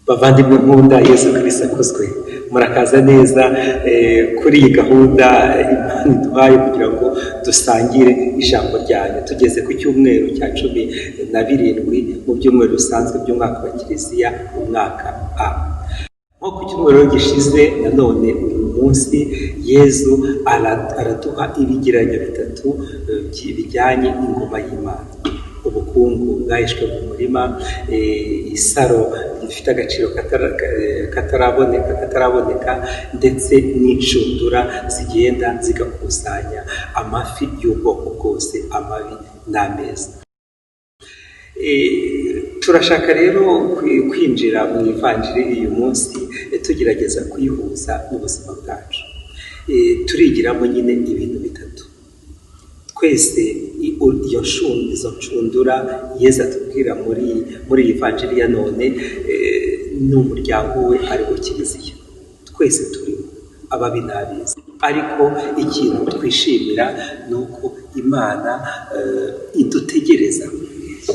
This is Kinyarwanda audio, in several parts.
Bavandimwe nkunda, Yesu Kristo akuzwe. Murakaza neza kuri iyi gahunda Imana iduhaye kugira ngo dusangire ijambo ryayo. Tugeze ku cyumweru cya 17 mu byumweru bisanzwe by'umwaka wa Kiliziya, umwaka A. Nko ku cyumweru gishize, nanone uyu munsi Yezu araduha ibigereranyo bitatu bijyanye n'ingoma y'Imana: ubukungu bwahishwe mu murima, isaro rifite agaciro kataraboneka, ndetse n'inshundura zigenda zigakusanya amafi y'ubwoko bwose, amabi n'ameza. Turashaka rero kwinjira mu ivanjiri uyu munsi, tugerageza kuyihuza n'ubuzima bwacu. Turigiramo nyine ibintu bitatu. Twese iyo izo nshundura Yezu atubwira muri iyi vanjiri ya none ni umuryango we, ari wo Kiliziya. Twese turimo, ababi n'abeza. Ariko ikintu twishimira ni uko Imana idutegereza,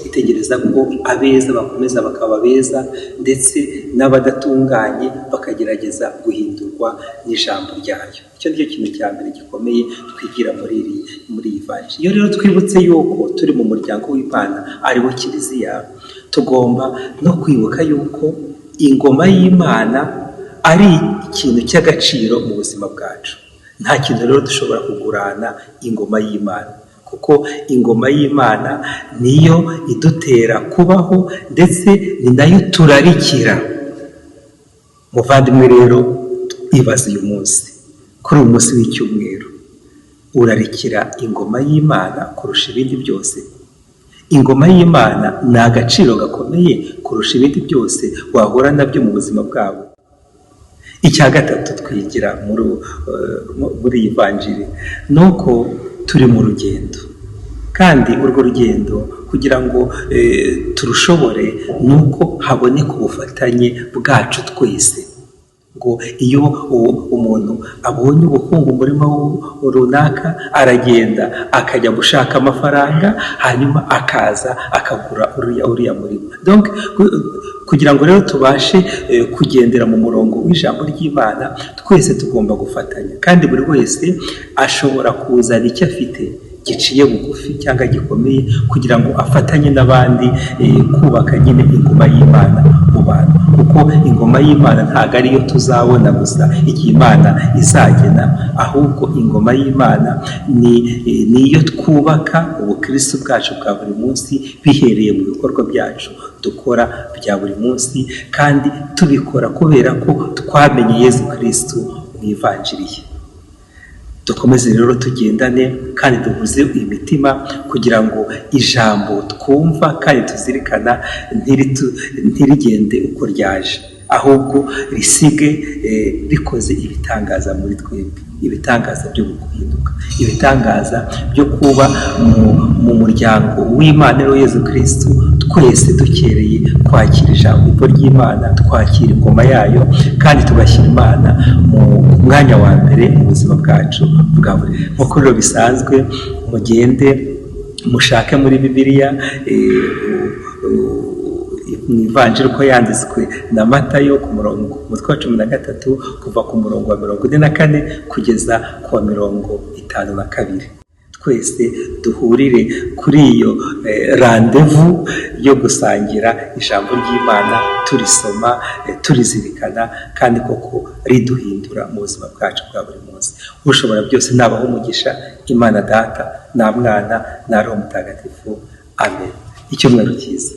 itegereza ko abeza bakomeza bakaba beza, ndetse n'abadatunganye bakagerageza guhindurwa n'ijambo ryayo. Icyo ni cyo kintu cya mbere gikomeye twigira muri iyi vanjiri. Iyo rero twibutse yuko turi mu muryango w'Imana, ari wo Kiliziya, tugomba no kwibuka yuko ingoma y'Imana ari ikintu cy'agaciro mu buzima bwacu. Nta kintu rero dushobora kugurana ingoma y'Imana, kuko ingoma y'Imana niyo idutera kubaho, ndetse ni nayo turarikira. Muvandimwe rero, ibaze uyu munsi, kuri uyu munsi w'icyumweru, urarikira ingoma y'Imana kurusha ibindi byose? Ingoma y'Imana ni agaciro gakomeye kurusha ibindi byose wahura nabyo mu buzima bwabo. Icya gatatu twigira muri iyi vanjiri ni uko turi mu rugendo, kandi urwo rugendo kugira ngo turushobore ni uko haboneka ubufatanye bwacu twese. Ngo iyo umuntu abonye ubukungu mu murima runaka, aragenda akajya gushaka amafaranga, hanyuma akaza akagura uriya murima. Donc kugira ngo rero tubashe kugendera mu murongo w'ijambo ry'Imana, twese tugomba gufatanya, kandi buri wese ashobora kuzana icyo afite giciye bugufi cyangwa gikomeye kugira ngo afatanye n'abandi kubaka nyine ingoma y'Imana mu bantu, kuko ingoma y'Imana ntabwo ariyo tuzabona gusa igihe Imana izagena, ahubwo ingoma y'Imana ni niyo twubaka ubukristo bwacu bwa buri munsi, bihereye mu bikorwa byacu dukora bya buri munsi, kandi tubikora kubera ko twamenye Yezu Kristo mu ivanjiri ye. Dukomeze rero tugendane kandi duhuze imitima kugira ngo ijambo twumva kandi tuzirikana ntirigende uko ryaje, ahubwo risige rikoze ibitangaza muri twebwe, ibitangaza byo guhinduka, ibitangaza byo kuba mu muryango w'Imana ariwo Yezu Kristo. Twese dukereye kwakira ijambo ry'Imana, twakira ingoma yayo, kandi tugashyira Imana mu mwanya wa mbere mu buzima bwacu bwa buri. Nk'uko rero bisanzwe, mugende mushake muri Bibiliya mu ivanjiri uko yanditswe na Matayo, ku murongo umutwe wa 13, kuva ku murongo wa 44 kugeza ku wa 52. Twese duhurire kuri iyo rendez-vous yo gusangira ijambo ry'Imana, turisoma, turizirikana, kandi koko riduhindura mu buzima bwacu bwa buri munsi. Ushobora byose nabaha umugisha, Imana Data na Mwana na Roho Mutagatifu. Amen. Icyumweru cyiza.